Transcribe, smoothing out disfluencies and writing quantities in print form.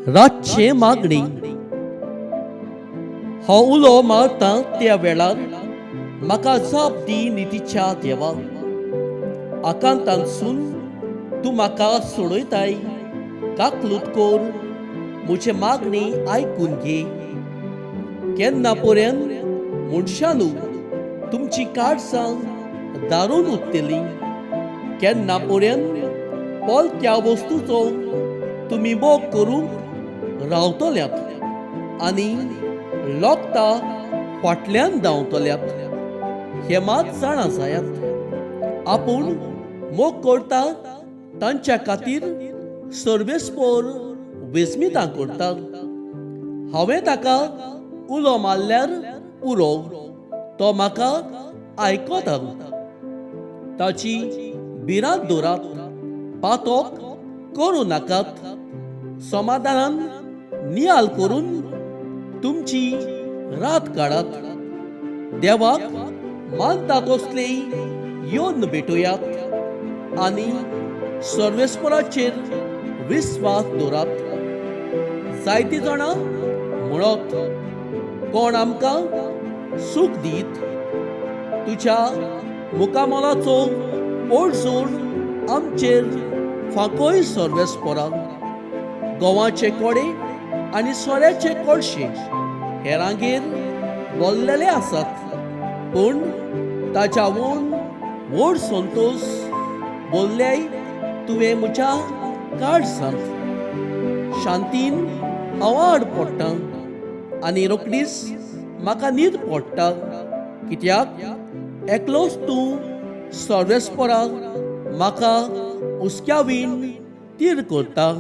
रातचें मागणी. हो उलो मारता त्या वेळार म्हाका जाप दी नितीच्या देवा. आकांतांतसून तूं म्हाका सोडयताय. काकलूत कर, म्हजी मागणी आयकून घे. केन्ना पर्यंत मनशानू तुमची काळजां दारून उरतलीं? केन्ना पर्यंत पोलक्या वस्तूचो तुमी मोग करूंक रावतल्यात आनी लोकता फाटल्यान धांवतल्यात? हे मात जाणा जायात, आपूण मोग करता तांच्या खातीर सर्वेस्पोर विस्मितां करता. हांवें ताका उलो मारल्यार पुरो, तो म्हाका आयकता. ताची भिरांत दवरात, पातोक करूं नाकात. समाधानान नियाल करून तुमची रात काडात. देवाक मानता तसले येवन भेटयात आनी सर्वेस्पराचेर विस्वास दवरात. जायतीं जाणां म्हणत, कोण आमकां सूख दीत? तुज्या मुखामळाचो पडझोड आमचेर फांकय सर्वेस्परा. गोवाचे कोडे आनी सोऱ्याचे कळशे हेरांगेर बोल्लेले आसात, पूण ताच्या वून व्हड संतोश बोल्ल्याय तुवें म्हज्या काळजांत. शांतीन हांव आड पडटा आनी रोखडीच म्हाका न्हीद पडटा, कित्याक एकलोच तूं सर्वेस्परा म्हाका हुस्क्यावीण तीर करता.